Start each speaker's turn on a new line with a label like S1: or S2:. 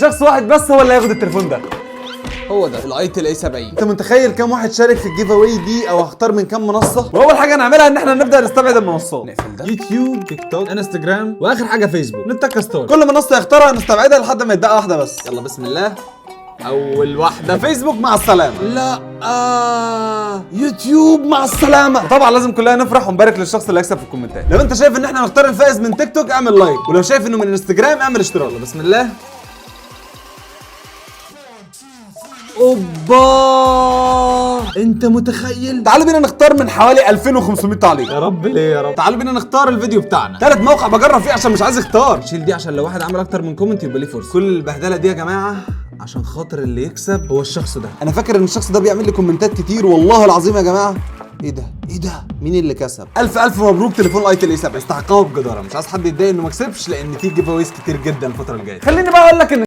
S1: شخص واحد بس هو اللي هياخد التليفون ده.
S2: هو ده ال itel A70.
S1: انت متخيل كام واحد شارك في ال giveaway دي او هختار من كام منصة؟ واول حاجة نعملها ان احنا نبدا نستبعد المنصات.
S2: نقفل ده.
S1: يوتيوب، تيك توك،
S2: انستجرام، واخر حاجة فيسبوك.
S1: نتك start. كل منصة يختارها نستبعدها لحد ما يتبقى واحدة بس.
S2: يلا بسم الله، اول واحده.
S1: فيسبوك مع السلامه.
S2: لا
S1: يوتيوب مع السلامه. طبعا لازم كلنا نفرح ونبارك للشخص اللي هيكسب في الكومنتات. لو انت شايف ان احنا نختار الفائز من تيك توك اعمل like، ولو شايف انه من انستجرام اعمل اشتراك.
S2: يلا بسم الله.
S1: اوبا، انت متخيل؟ تعالوا بينا نختار من حوالي 2500 تعليق.
S2: يا رب ليه يا رب. تعالوا بينا نختار الفيديو بتاعنا.
S1: تالت موقع بجرب فيه عشان مش عايز اختار.
S2: شيل دي عشان لو واحد عمل اكتر من comment يبقى ليه فرصه.
S1: كل البهدله دي يا جماعة عشان خاطر اللي يكسب
S2: هو الشخص ده.
S1: انا فاكر ان الشخص ده بيعمل لي كومنتات كتير والله العظيم يا جماعة. ايه ده؟ ايه ده؟ مين اللي كسب؟ الف الف مبروك تليفون itel A7، استحقها بجداره. مش عايز حد يتضايق انه ما كسبش لان في giveaways كتير جدا الفترة الجاية. خليني بقى اقول لك ان